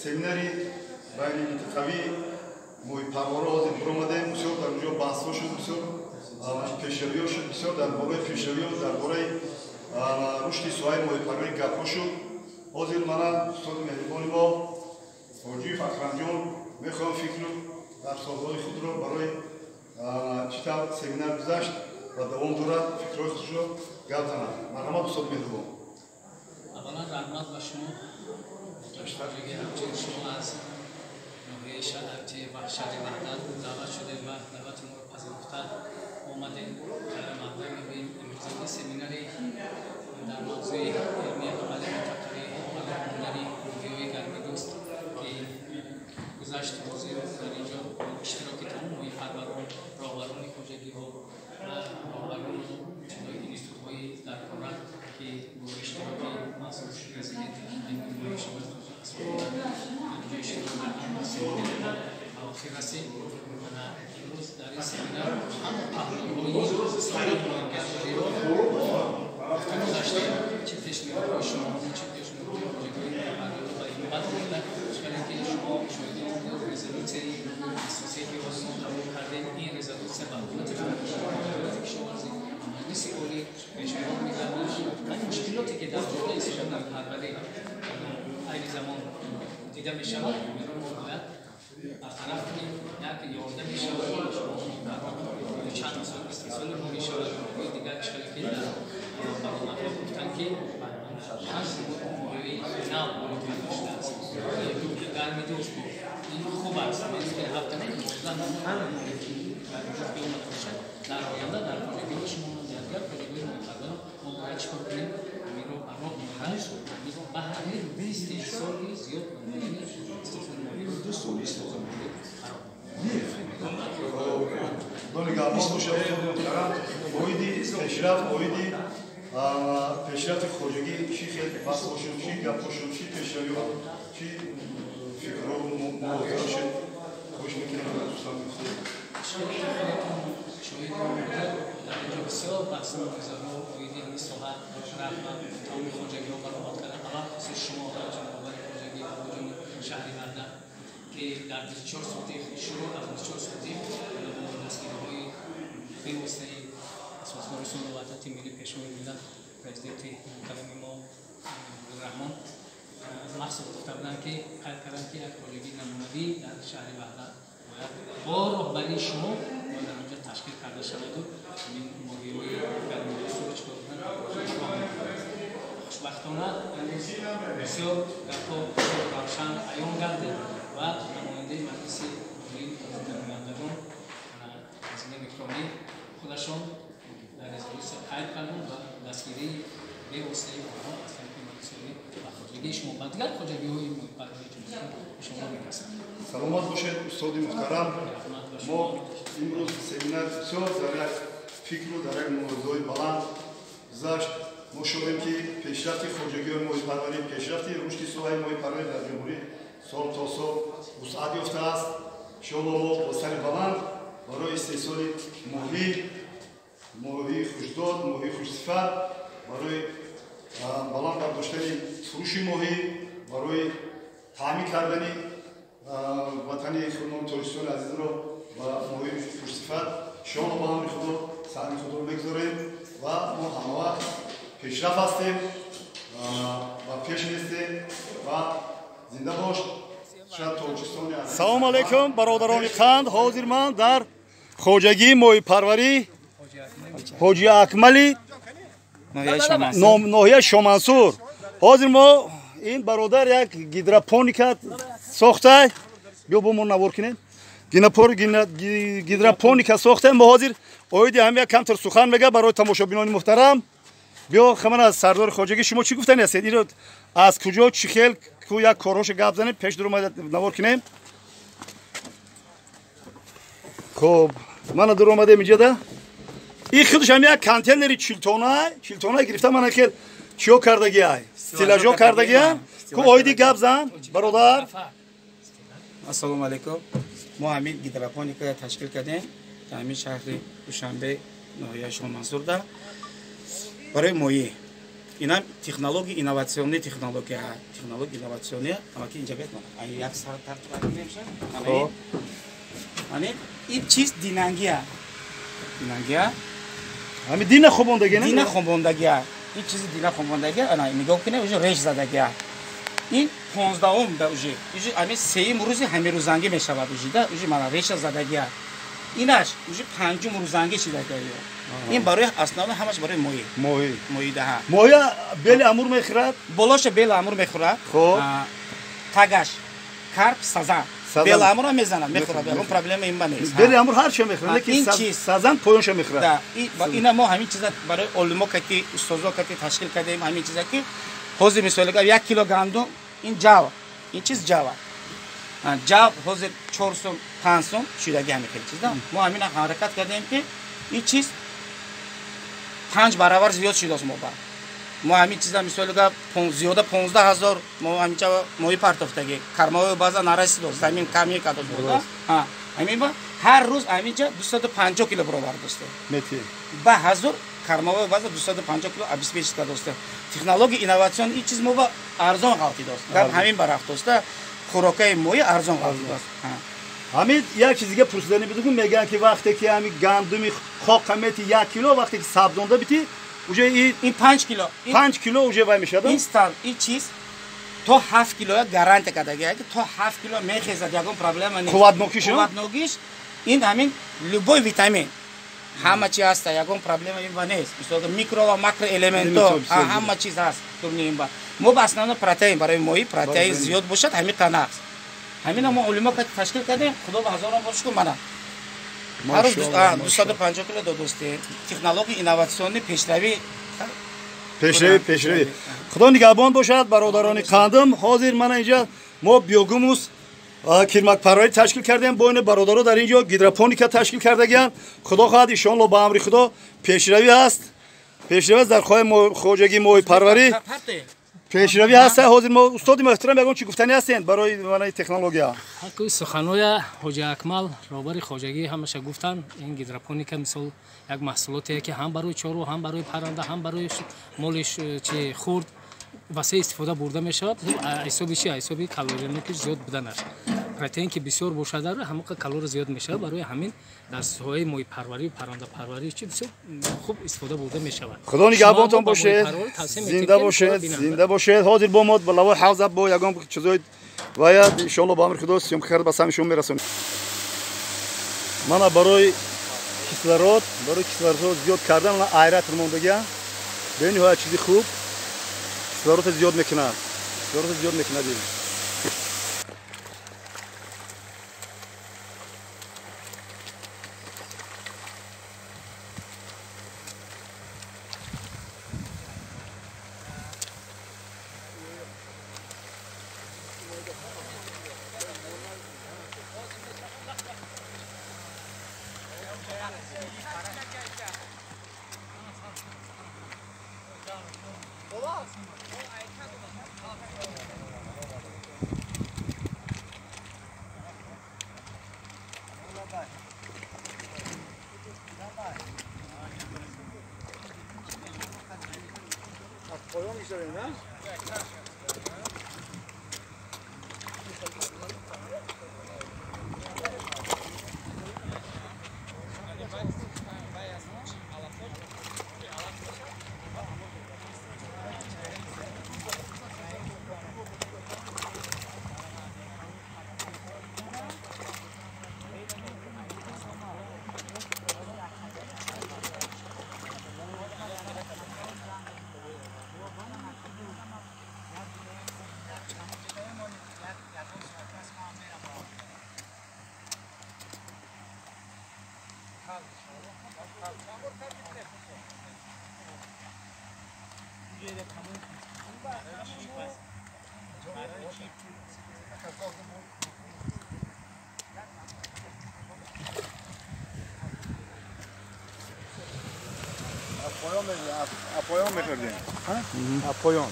Семинари байниминтиқавии моҳипарварро ҳозир биромадем. Бисёр дар онҷо баҳсҳо шуд, бисёр пешравиҳо шуд, бисёр дар бораи пешравиҳо, дар бораи рушди соҳаи моҳипарварӣ гапҳо шуд. Ҳозир мана устоди меҳрибони мо Ҳоҷиев Акрамҷон мехоҳам фикру дарсолҳои худро барои чӣ тавр семинар гузашт ва давом дорад, фикрҳои худро гап занад. Марҳамат, устоди меҳрибон. Аввалан, раҳмат ба шумо, ҳамчунин шумо аз ноҳияи шаҳри Ваҳдат даъват шудем ва даъвати моро пазируфта омадем. Хайрмақдам мегӯем. Имрӯзаги семинари дар мавзӯи илми амали минтақавӣ ҳунари моҳиҳои гармидӯст, ки гузашт, ҳозир дар ин ҷо иштироки тамоми моҳипарварон, роҳбарони хоҷагиҳо ва роҳбарону институтҳои даркора, ки бо иштироки махсус президенти инҷо иштирок карданд, ба охир расид. Имрӯз дар ин семинар ҳама паҳлӯҳои соҳаи моҳигардариро гуфта гузаштем, чӣ пешниҳодҳои шумо, чӣ пешниҳодҳои хоҷагиҳои моҳипарвариро ба инобат гирифта. Чунки ки шумо шоҳиди он будед, резолюсияи асосие, ки ҳозир мо қабул кардем, ин резолюсия ба ҳукумати Вазорати кишоварзӣ, Маҷлиси Олӣ пешниҳод мегардад ва мушкилоте, ки дар ҷодаи соҳаи моҳипарварӣ айни замон дида мешавад, инро мо бояд бартараф кунем. Як ёрдам мешавад шумо чанд сол истеҳсоли мо мешавад. Моҳии дигар, чӣ ки дар баромадҳо гуфтанд, ки панҷ моҳии нав ворид карда шудааст, гармидӯст. Ин хуб аст, ки ҳафта 12 гармидӯст биомада бошад. Дар оянда дар хоҷагиҳои шумо, дар дигар хоҷагиҳои моҳипарварон мо бояд чӣ кор кунем? Ҳаминро ба роҳ монда, ҳаминро баҳри истеҳсоли зиёд намудани истеҳсоли моҳӣ. Донигаҳбон бошад, устоди муҳтарам. Оиди пешрафт, оиди пешрафти хоҷагӣ чӣ хел баҳсҳо шуд, чӣ гапҳо шуд, чӣ пешравиҳо, чӣ фикрҳо муҳокима шуд? Хоҳиш мекунем, устод гуфтед. Шоҳиди он будед, дар инҷо бисёр баҳсу мунозираҳо оиди ҳамин соҳа рафт ва тамоми хоҷагиҳо баромад карданд. Алалхусус шумо, роҳбари хоҷагӣ Бобоҷони шаҳри Ваҳдат, ки дар 24 сотих, шурӯъ аз 24 сотих бо дастгириҳои бевоситаи Асосгузори сулҳу ваҳдати миллӣ, Пешвои миллат, Президенти муҳтарами мо Раҳмон махсус гуфта буданд, ки қайд карданд, ки як хоҷагии намунавӣ дар шаҳри Ваҳдат бояд бо роҳбарии шумо бояд дар онҷо ташкил карда шаваду ҳамин моҳиҳои гармидӯстро чӣ кор кунанд. Хушбахтона, имрӯз бисёр гапҳо бисёр равшан аён гардид ва намояндаи Маҷлиси Олии намояндагон Азимаи Микромӣ худашон дар резолюсия қайд карданд ва дастгирии бевоситаи онҳо аз тарафи Маҷлиси Олӣ ба хоҷагии шумо, ба дигар хоҷагиҳои моҳипарварии Ҷумҳурӣ шумо мерасад. Саломат бошед, устоди муҳтарам. Мо имрӯз семинар бисёр дар як фикру дар як мавзӯи баланд гузашт. Мо шудем, ки пешрафти хоҷагиҳои моҳипарварӣ, пешрафти рушди соҳаи моҳипарварӣ дар ҷумҳурӣ сол то сол вусъат ёфтааст. Иншоалло, мо бо сари баланд барои истеҳсоли моҳӣ, моҳии хушдод, моҳии хушсифат, барои баланд бардоштани фурӯши моҳӣ, барои таъмин кардани ватани худмон Тоҷикистони азизро ба моҳии хушсифат, иншоалло, ба амри Худо саҳми худро мегузорем ва мо ҳамавақт пешрафт ҳастем ва пеш нестем. Ва зинда бош Тоҷикистони. Салому алайкум, бародарони қанд. Ҳозир ман дар хоҷагии моҳипарварӣ Ҳоҷи Акмали, ноҳияи Шомансур. Ҳозир мо ин бародар як гидропоника сохта. Биё, бо мо навор кунем. Гидропоника сохта. Мо ҳозир оиди ҳам як камтар сухан мега барои тамошобинони муҳтарам. Биё, хамана сардори хоҷагӣ, шумо чӣ гуфтани ҳастед? Иро аз куҷо, чӣ хел ку як корҳошо гап занем, пеш дуромада навор кунем. Хоб, мана дуромадем инҷода. Ин худаш ҳам як контейнери 40 тона, 40 тона гирифта, мана хел чиё кардагиай, стеллажо кардагия ку. Оиди гап зан, бародар. Ассалому алайкум. Мо ҳамин гидропоника ташкил кардем дар ҳамин шаҳри Душанбе, ноҳияи Шомансурда, барои моҳӣ. Инам технология инновационный технология, технология инновационный, амаки инҷа бет мана. Ай як сар тартиб мешад. Хоб. Ани ин чиз динангия. Динангия. Ҳами дина хобондагия, не? Дина хобондагия. Ин чизи дина хобондагия, ана нигоҳ кунед, уже реш задагия. Ин 15-ум да уже. Уже ами сеюм рӯзи ҳамин рӯзангӣ мешавад уже да, уже мана реша задагия. Инаш уже панҷум рӯзангӣ шидагия. Ин барои основно ҳамаш барои моҳӣ. Моҳӣ. Моҳӣ даҳа. Моҳия бели амур мехӯрад? Болоша бели амур мехӯрад. Хоб. Тагаш карп, сазан. Бели амурро мезанад, мехӯрад. Ягон проблема ин ба нест. Бели амур ҳар чиро мехӯрад, лекин сазан поёнша мехӯрад. Да, ина мо ҳамин чиза барои олимо кати, устозо кати ташкил кардем ҳамин чиза ки ҳозир мисол 1 кило гандум ин ҷав, ин чиз ҷава. Ҷав ҳозир 4 сом, 5 сом шудаги ҳамин хел чиз да. Мо ҳамина ҳаракат кардем ки ин чиз 5 баробар зиёд шудааст мо ба. Мо ҳамин чиза мисол зиёда 15 000 мо ҳаминча моҳи партофтаги. Кормовой база нарасидост, замин ками кадост. Ҳа, ҳамин ба ҳар рӯз ҳаминча 250 кило баровардост. Мети. Ба ҳазор кормовой база 250 кило обеспечить кардост. Технология инноватсион ин чиз мо ба арзон ғалтидост. Гап ҳамин ба рафтост. Хӯрокаи моҳи арзон ғалтидост. Ҳамин як чиз дига пурсидани буд, мегӯянд ки вақте ки ҳамин гандуми хоқа мети 1 кило, вақте ки сабзонда бити, уже ин 5 кило. 5 кило уже вай мешавад. Ин стан, ин чиз то 7 кило гарантия кардагия ки то 7 кило мехезад, ягон проблема нест. Қувватнокиш, қувватнокиш ин ҳамин любой витамин ҳама чи ҳаста, ягон проблема ин ба нест. Мисол микро ва макроэлементҳо ҳама чиз ҳаст турни ин ба. Мо ба основно протеин барои моҳӣ протеин зиёд бошад, ҳамин қанақс. Ҳамина мо олимо ташкил кардем, худо ба ҳазорон бор шукр мана. Ҳар рӯз 250 кило додостем. Технология инноватсионный пешравӣ. Пешравӣ, пешравӣ. Худо нигаҳбон бошад бародарони қандим. Ҳозир мана инҷа мо биогумус кирмакпарварӣ ташкил кардем. Бо ин бародаро дар инҷо гидропоника ташкил кардагиянд. Худо хоҳад иншоалло ба амри Худо пешравӣ аст. Пешравӣ аст дар хоҷагии моҳипарварӣ. Пешравӣ ҳаст. Ҳозир мо устоди муҳтарам ягон чӣ гуфтанӣ ҳастед барои манаи технология? Ҳаққи суханоя ҳоҷа Акмал роҳбари хоҷагӣ ҳамаша гуфтанд. Ин гидропоника мисол як маҳсулотие ки ҳам барои чорво, ҳам барои парранда, ҳам барои моли чи хурд васеъ истифода бурда мешавад. Ҳисоби чи? Ҳисоби калорияноки зиёд буданаш. Протеин ки бисёр бошад, ҳамоқа калория зиёд мешавад. Барои ҳамин дар соҳаи моҳипарварӣ, паррандапарварӣ чи бисёр хуб истифода бурда мешавад. Худо нигаҳбонтон бошед, зинда бошед, зинда бошед. Ҳозир бо мо ба лавои ҳавза бо ягон чизои вая иншоалло ба амри Худо съёмка карда ба сами шумо мерасонем. Мана барои кислород, барои кислород зиёд кардан аэратор мондагия. Бениҳоят чизи хуб. Кислородро зиёд мекунад. Кислородро зиёд мекунад. Поён мехӯрдем. Поён.